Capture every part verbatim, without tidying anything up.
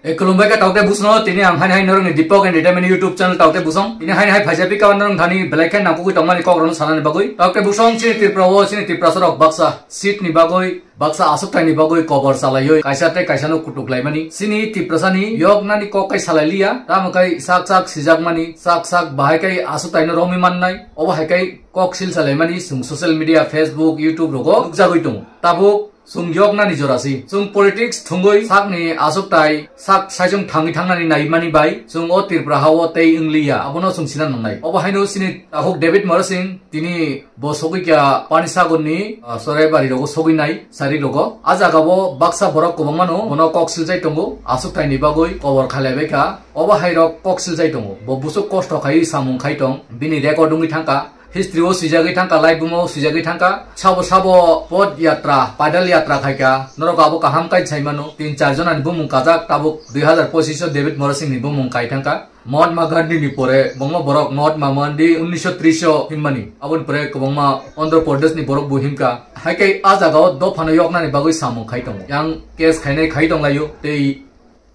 E, khulumbai kha taukte busno, tini ang haini hai norokni Deepak Entertainment YouTube channel taukte busong. Tini haini hai phaijak pi kawan norok thani belai khe nangkukwi tongmani kok rwno sanani bagwi. Taukte busong chini Tripura o, chini Tiprasa rok baksa seat ni bagwi, baksa aswk thaini bagwi kobor chalaiwi kaisa tei kaisa no kutuk laimani. Chini Tiprasa ni yoknani kok kai salai liya, tamo kai sak sak sijak mani, sak sak bahai kai aswk thaino romwi mannai. Obo hai kai kok sil salai mani chwng social media, Facebook, YouTube rogo nukjagwi tongo. Tabuk Chwng yoknani jora si. Chwng politics thwngwi sakni aswktai sak saichung thangwi thangnani naimani bai chwng o Tripura ha-o tei wngliya, abono chwng sina nangnai. Obo haino chini takhuk David Morasing tini bo sogwi kha Panisagarni, ah, Choraibarirok sogwi nai sarirogo. A jagao baksa borok kwbangmano bono kok siljai tongo, aswktaini bagwi kobor khalaibai kha. Obo hairok kok siljai tongo. Bo busuk kosto khaiwi samung khai tong, bini record wngwi thangkha. History o swijagwi thangkha, laibuma o swijagwi thangkha. Sabo sabo pod yatra, paidal yatra khaikha. Norok abo kaham kai saimano. Tin char jonani bumung kajak, tabuk dui hazar pochish o David Morasing ni bumung kai thangkha. Mahatma Gandhi ni pore bongma borok Mahatma Gandhi unnish tris o himmani. Aboni pore kwbangma Andhra Pradesh ni borok bo himkha. Haikai a jaga o dophano yoknani bagwi samung khai tongo. Yang case khainai khai tonglaio. Tei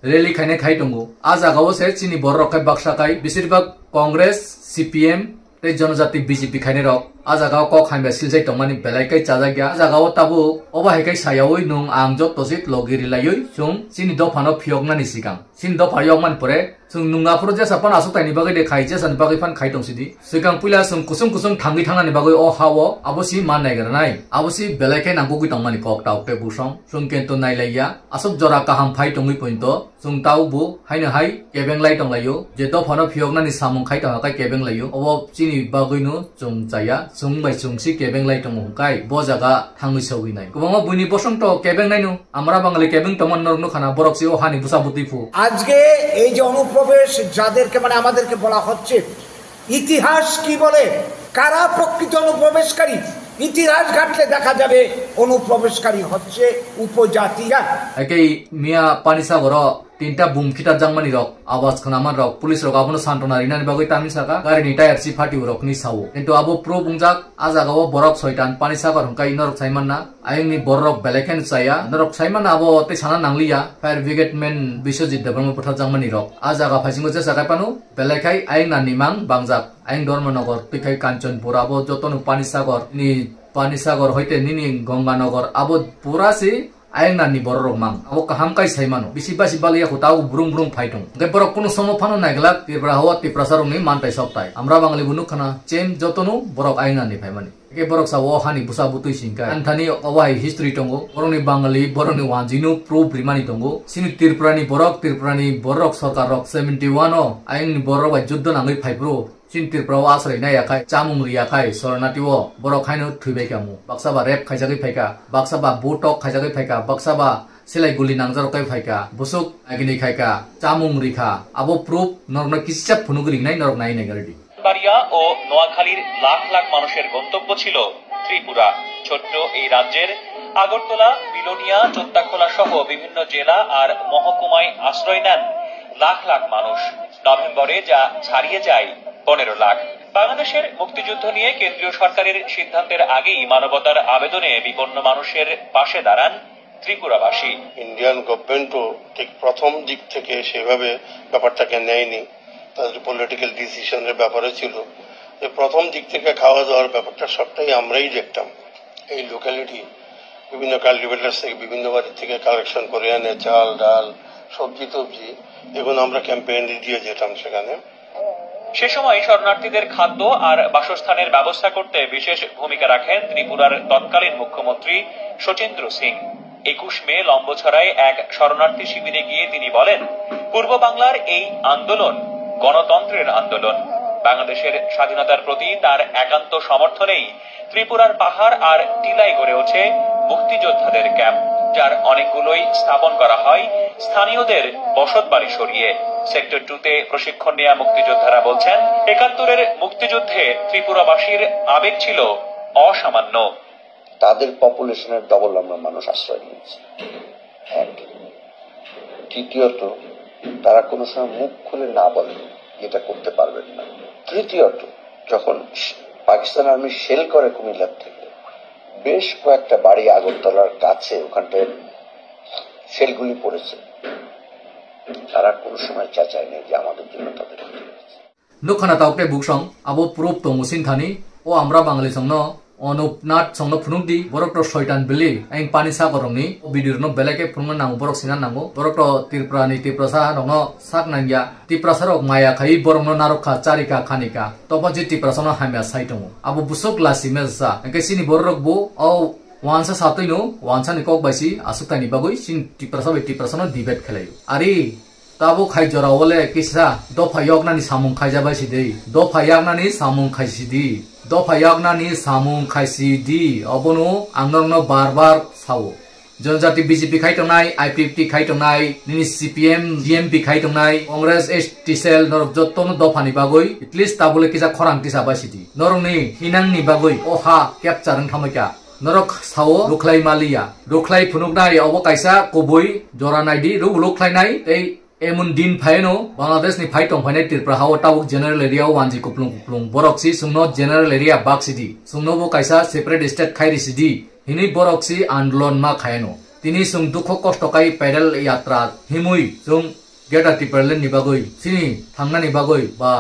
rally khainai khai tongo. A jagao se chini bororok khai baksa khai, besirbak Congress, C P M tei Jonojati B J P khainairok a jagao kok hamya siljai tongmani belai kai chajak ya. A jagao tabuk obo hai kai sayaui nwng ang joto se logi rilaiwi chwng chini dophano phiyoknani sikang. Chini dopha yokmani pore chwng nwng aphuru jesa phano aswk taini bagwi de khai, jesani bagwi phan khai tong sidi. Swkang puila chwng kusung kusung thangwi thangnani bagwi o ha-o abo si ma naigra nai. Abo si belai khe nangkukwi tongmani kok tauk tei busong. Chwng kento nailaiya. Aswk jora kaham phai tongwi pointo. Chwng tau bo haino hai kebeng lai tonglaio. Je dophano phiyoknani samung khai tongkha khe kebeng laio. Obo chini bagwino chwng chaya. Chwng bai chwng si kebeng lai tongo hwnkhe bo jaga thangwi sogwi nai. Kwbangma buini bosong to kebeng naino. Amra Bangali kebeng tongmani norok nukha na, borok si o hani bwsa bwtwi phu. আজকে এই যে অনুপ্রবেশ যাদেরকে মানে আমাদেরকে বলা হচ্ছে, ইতিহাস কি বলে, কারা প্রকৃত অনুপ্রবেশকারী? ইতিহাস ঘাটলে দেখা যাবে অনুপ্রবেশকারী হচ্ছে উপজাতিরা। Hakhe miya Panisagar o tinta bum khitarjakmani rok, awaz khwnaman rok, police rok abono santona rinani bagwi tamni saka, gari ni tyre si phati rok ni sao. Kintu abo proof wngjak, a jaga o borok soitan Panisagar hwnkhe norok sai manna. Ayangni bororok belai kheno chaya. Norok sai mano abo tei sana nangliya. Fire brigade man Biswajit Debbarma butharjakmani rok. A jaga phaisingo jesa khai phano belai khai ayang nani mang bangjak. Ayang Dharmanagar twi khai Kanchanpur abo jotono Panisagar ni Panisagar hoite nini Ganganagar abo pura se ayang nani bororok mang. Abo kaham kai sai mano. Bisi basi baliya kho tabo brung brung phai tong. Hwnkhe borok kuno somo phano naiglak Tripura hawa Tiprasa rokni mantai soktai. Amra Bangali bo nukha na chem jotono borok ayang nani phaimani. Eke borok sa o hani bwsa bwtwi singkha. Ani thani obo hai history tongo. Borokni Bangali, borokni wanjwino proof rimani tongo. Chini Tripurani borok, Tripurani borok sorkar rok seventy one o ayangni borok bai juddo nangwi phaiphuru. Chini Tripura o aswrai nai yakhai, chamung ri yakhai, soronati o borok haino thwibai kamo. Baksa ba rape khaijagwi phaikha, baksa ba botok khaijagwi phaikha, baksa ba silai guli nangjarok kai phaikha, bwswk agini khaikha, chamung rikha. Abo proof norokno kisa phunugwi ringnai norok nai nai ready. Brahmanbaria ও নোয়াখালীর লাখ লাখ মানুষের গন্তব্য ছিল ত্রিপুরা। ছোট্ট এই রাজ্যের আগরতলা, বিলোনিয়া, চোত্তাখোলা সহ বিভিন্ন জেলা আর মহকুমায় আশ্রয় নেন লাখ লাখ মানুষ। নভেম্বরে যা ছাড়িয়ে যায় পনেরো লাখ। বাংলাদেশের মুক্তিযুদ্ধ নিয়ে কেন্দ্রীয় সরকারের সিদ্ধান্তের আগেই মানবতার আবেদনে বিপন্ন মানুষের পাশে দাঁড়ান ত্রিপুরাবাসী। ইন্ডিয়ান গভর্নমেন্টও ঠিক প্রথম দিক থেকে সেভাবে ব্যাপারটাকে নেয়নি। তাদের পলিটিক্যাল ডিসিশনের ব্যাপারে ছিল যে প্রথম দিক থেকে খাওয়া দাওয়ার ব্যাপারটা সবটাই আমরাই দেখতাম। এই লোকালিটি বিভিন্ন কাল্টিভেটার্স থেকে বিভিন্ন বাড়ি থেকে কালেকশন করে এনে চাল, ডাল, সবজি টবজি এগুলো আমরা ক্যাম্পেইনে দিয়ে যেতাম সেখানে। সে সময় শরণার্থীদের খাদ্য আর বাসস্থানের ব্যবস্থা করতে বিশেষ ভূমিকা রাখেন ত্রিপুরার তৎকালীন মুখ্যমন্ত্রী শচীন্দ্র সিং। একুশ মে লম্বছড়ায় এক শরণার্থী শিবিরে গিয়ে তিনি বলেন, পূর্ব বাংলার এই আন্দোলন গণতন্ত্রের আন্দোলন। বাংলাদেশের স্বাধীনতার প্রতি তার একান্ত সমর্থনেই ত্রিপুরার পাহাড় আর টিলায় গড়ে ওঠে মুক্তিযোদ্ধাদের ক্যাম্প, যার অনেকগুলোই স্থাপন করা হয় স্থানীয়দের বসতবাড়ি সরিয়ে। সেক্টর টুতে প্রশিক্ষণ নেয়া মুক্তিযোদ্ধারা বলছেন, একাত্তরের মুক্তিযুদ্ধে ত্রিপুরাবাসীর আবেগ ছিল অসামান্য। তাদের পপুলেশনের ডবল আমরা মানুষ আশ্রয় নিয়েছি। এক। দ্বিতীয়ত, তারা কোনো সময় মুখ খুলে না বলেন, এটা করতে পারবেন না। তৃতীয়ত, যখন পাকিস্তান আর্মি শেল করে কুমিল্লার থেকে, বেশ কয়েকটা বাড়ি আগরতলার কাছে ওখানটায় শেলগুলি পড়েছে। তারা কোনো সময় চাচায় না যে আমাদের জন্য তাদের ক্ষতি হয়েছে। Nukha na tabuk tei buksong, abo proof tongo sini thani, o Amra Bangali songno, Anup Nath songno phunuk di, borok to soitan bili, ayang pani sakorokni, o video rokno belai khe phunukna nango, borok sina nango, borok to Tripura ni Tiprasa rokno sak nangya, Tiprasa rok maya khai borokno narok kha, chari kha, khani kha, tobo je Tiprasa no hamya sai tongo, abo busuk lasi mesa, hingke sini borok rok bo, o wansa satwi no, wansa ni kok bai si, aswk taini bagwi, sini Tiprasa bai Tiprasa no debate khlai o. Ari, Tabuk hai jora o le kisa dopha yoknani samung khaija bai sidi. Dopha yaknani samung khaisidi. Dopha yaknani samung khaisidi. Obono ang norokno bar bar sao. Jonojati B J P khai tongnai, I P F T khai tongnai, nini C P M, G M P khai tongnai, Congress, S T cell norok jottono dophani bagwi at least tabule kisa khorang tisa bai sidi. Norokni hinangni bagwi o ha capture wng thamwi kha. Norok sao rukhlai maliya. Rukhlai phunuknai obo kaisa kubui jora naidi, ru-, rukhlainai tei emon din phaino Bangladesh ni phai tong phainai Tripura hao tabuk general area o wanji kuplung kuplung. Borok si chwngno general area bak sidi. Chwngno bo kaisa separate state khai ri sidi. Hinui borok si andolon ma khaino. Tini chwng dukho kosto kai pedal yatra himui chwng Greater Tipraland ni bagwi, chini thangnani bagwi, ba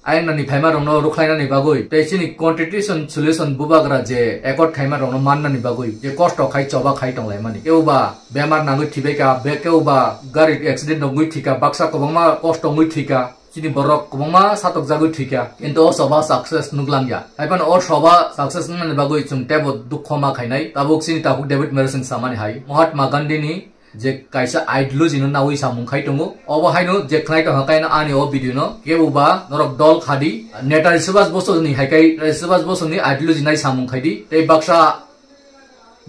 ayang nani phaima rokno rukhlainani bagwi, tei chini constitution solution bubagra je accord khaima rokno mannani bagwi, je kosto khai choba khai tonglaimani. Keuba bemar nangwi thibaika, be keuba gari accident nongwi thika, baksa kwbangma kosto wngwi thika, chini borok kwbangma satokjagwi thika, kintu o choba success nuklangya. Haiphano o choba success wngnani bagwi chwng teibo dukho ma khainai. Tabuk chini takhuk David Meresing samani hai, Mahatma Gandhi ni je kaisa ideology no nawi samung khai tongo. Obo haino je khnai tongkha kaino ani o video no kebo ba norok dol khadi, Netaji Subhas Bosu ni hai kai, Netaji Subhas Bosu ni ideology nai samung khai di. Tei baksa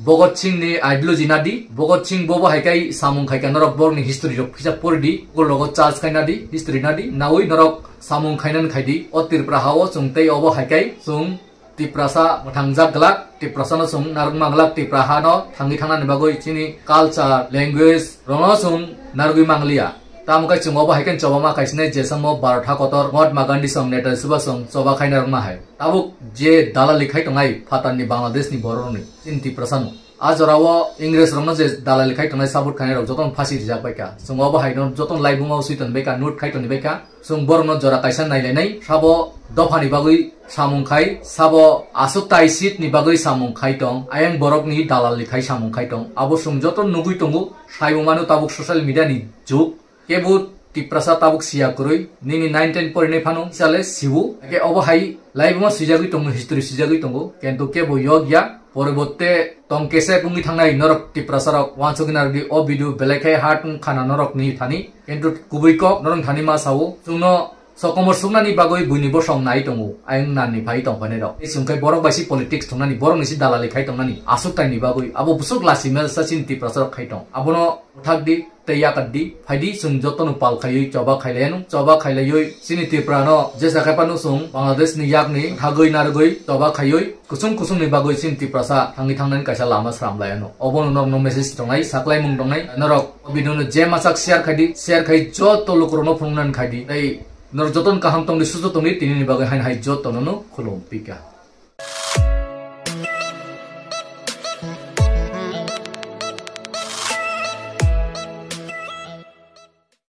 Bhagat Singh ni ideology na di. Bhagat Singh bobo hai kai samung khai ka norok borok ni history rok kisa pori di. Ulo logo charge khai na di, history na di. Nawi norok samung khai nan khai di. O Tripura hao chwng tei obo hai kai chwng Tiprasa mwthangjak glak, Tiprasa no chwng narwkma glak, Tipra ha no thangwi thangnani bagwi chini culture, language rokno chwng narwgwi mangliya. Tamo khe chwng obo hai khe choba ma kaisinai jesamo Bharat ha kotor Mahatma Gandhi song, Netaji Subhas song choba khai narwkma hai. Tabuk je dalali khai tongnai phatarni Bangladesh ni borok rokni chini Tiprasa no. A jora o Ingres rokno je dalali khai tongnai support khainai rok jotono phasi rijak bai kha. Chwng obo hai no jotono laibuma o swi toni bai kha, note khai toni bai kha. Chwng borokno jora kaisa nailainai, sabo dophani bagwi samung khai, sabo aswk tai seat ni bagwi samung khai tong, ayang borokni dalalni khai samung khai tong. Abo chwng joto nugwi tongo, saibo mano tabuk social media ni jug. Kebo Tiprasa tabuk siya kwrwi, nini nine ten porinai phano sale siwo. Ake obo hai laibuma swijagwi tongo, history swijagwi tongo, kintu kebo yokya. Poribotte tong kese wngwi thangnai norok Tiprasa rok, wansugwi narwgwi o video belai khe ha tong khana norok ni thani. Kintu kubui kok norok thani ma sao, chwngno sokomor suknani bagwi buini bosong nai tongo, ayang nani phai tong phainai rok. Tei chwng khai borok bai si politics thungnani, borok ni si dalali khai tongnani, aswk tai ni bagwi, abo busuk lasi mel sa chini Tiprasa rok khai tong. Abono thak di, tei yakat di, phai di, chwng jotono pal khaiwi choba khailaianw, choba khailaiwi chini Tripura no jesa khai phano chwng Bangladesh ni yak ni thagwi narwgwi choba khaiwi, Kusung kusung ni bagwi chini Tiprasa thangwi thangnani kaisa lama sram lai ano. Obono norokno message tongnai, saklaimung tongnai. Norok o video no je machak share khai di, share khai joto lukurokno phunuknani khai di. Tei norok jotono kaham tongdi, susu tongdi, tini ni bagwi haino hai jotono no khulum pika.